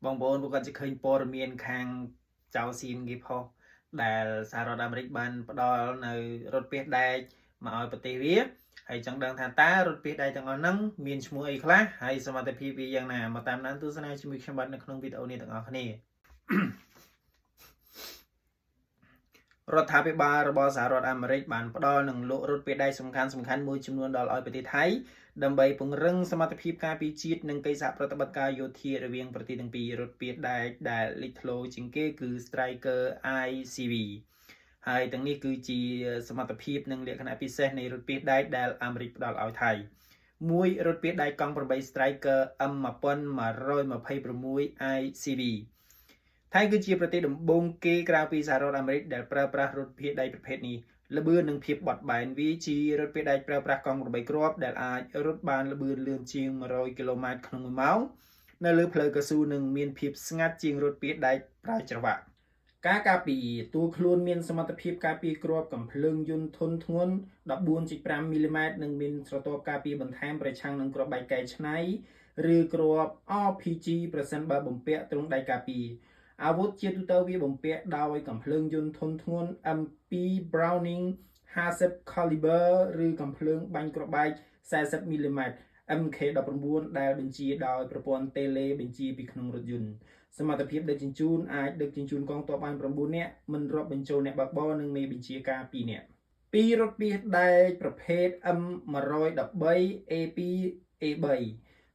បងប្អូនប្រកាសជាឃើញព័ត៌មានខាងចៅស៊ីនគេផុសដែលសហរដ្ឋអាមេរិកបានផ្ដល់នៅរថពាសដែកមកឲ្យប្រទេសវាហើយចង់ដឹងថាតើរថពាសដែកទាំងអស់ហ្នឹងមានឈ្មោះអីខ្លះហើយសមត្ថភាពវាយ៉ាងណាមកតាមដានទស្សនាជាមួយខ្ញុំបាទនៅក្នុងវីដេអូនេះទាំងអស់គ្នា រដ្ឋាភិបាលរបស់សហរដ្ឋអាមេរិកបានផ្ដល់និងលក់រថពាសដែកសំខាន់សំខាន់មួយចំនួនដល់ឲ្យប្រទេសថៃដើម្បីពង្រឹងសមត្ថភាពការពារជាតិនិងកិច្ចសហប្រតិបត្តិការយោធារវាងប្រទេសទាំងពីររថពាសដែកដែលលេចធ្លោជាងគេគឺ Stryker ICV ហើយទាំងនេះគឺជាសមត្ថភាពនិងលក្ខណៈពិសេសនៃរថពាសដែកដែលអាមេរិកផ្ដល់ឲ្យថៃមួយរថពាសដែកកង់8 Stryker M1126 ICV ថៃគឺជាប្រទេសដំបូងគេក្រៅពីសហរដ្ឋអាមេរិកដែលប្រើប្រាស់រថពាសដែកប្រភេទនេះល្បឿននិងភាពបត់បែនវាជារថពាសដែកប្រើប្រាស់កង់8គ្រាប់ដែលអាចរត់បានល្បឿនលឿនជាង100គីឡូម៉ែត្រក្នុង1ម៉ោងនៅលើផ្លូវកៅស៊ូនិងមានភាពស្ងាត់ជាងរថពាសដែកប្រើច្រវាក់ការការពារតួខ្លួនមានសមត្ថភាពការពារគ្រាប់កំភ្លើងយន្តធុនធ្ងន់14.5មីលីម៉ែត្រនិងមានស្រទាប់ការពារបន្ថែមប្រឆាំងនឹងគ្រាប់បែកកែច្នៃឬគ្រាប់ RPG ប្រសិនបើបំពាក់ទ្រុងដៃការពារអាវុធជាទូទៅវាបំពាក់ដោយកំភ្លើងយន្តធុនធ្ងន់ M2 Browning 50 caliber ឬកំភ្លើងបាញ់គ្រាប់បែក40មីលីម៉ែត្រ MK19 ដែលបញ្ជាដោយប្រព័ន្ធតេឡេបញ្ជាពីក្នុងរថយន្តសមត្ថភាពដឹកជញ្ជូនអាចដឹកជញ្ជូនកងទ័ពបាន9នាក់មិនរាប់បញ្ចូលអ្នកបើកបរនិងមេបញ្ជាការ2នាក់ពីររថពាសដែកប្រភេទ M113 A2 A3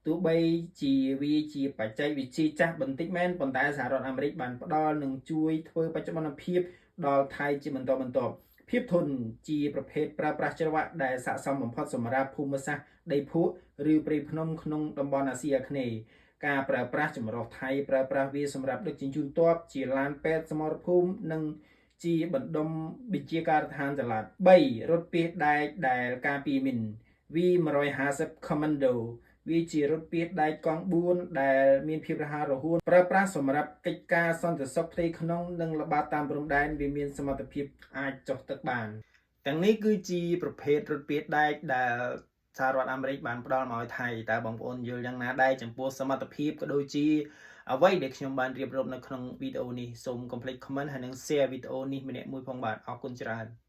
ទោះបីជាវាជាបច្ចេកវិទ្យាចាស់បន្តិចមែនប៉ុន្តែសហរដ្ឋអាមេរិកបានផ្ដល់និងជួយធ្វើបច្ចុប្បន្នភាពដល់ថៃជាបន្តបន្ទាប់ភាពធន់ជាប្រភេទប្រើប្រាស់ច្រវាក់ដែលស័ក្តិសមបំផុតសម្រាប់ភូមិសាស្ត្រដីភក់ឬព្រៃភ្នំក្នុងតំបន់អាស៊ីអាគ្នេយ៍ការប្រើប្រាស់ចម្រុះថៃប្រើប្រាស់វាសម្រាប់ដឹកជញ្ជូនទ័ពជាឡានពេទ្យសមរភូមិនិងជាបណ្ដុំបញ្ជាការដ្ឋានចល័ត3រថពាសដែកដែលការពារមីន V150 Commando វាជារថពាសដែកកង់4ដែលមានភាពរហ័សរហួនប្រើប្រាស់សម្រាប់កិច្ចការសន្តិសុខផ្ទៃក្នុងនិងល្បាតតាមព្រំដែនវាមានសមត្ថភាពអាចចុះទឹកបានទាំងនេះគឺជាប្រភេទរថពាសដែកដែលសហរដ្ឋអាមេរិកបានផ្ដល់មកឲ្យថៃតើបងប្អូនយល់យ៉ាងណាដែរចំពោះសមត្ថភាពក៏ដូចជាអ្វីដែលខ្ញុំបានរៀបរាប់នៅក្នុងវីដេអូនេះសូមកុំភ្លេច comment ហើយនិង share វីដេអូនេះម្នាក់មួយផងបាទអរគុណច្រើន។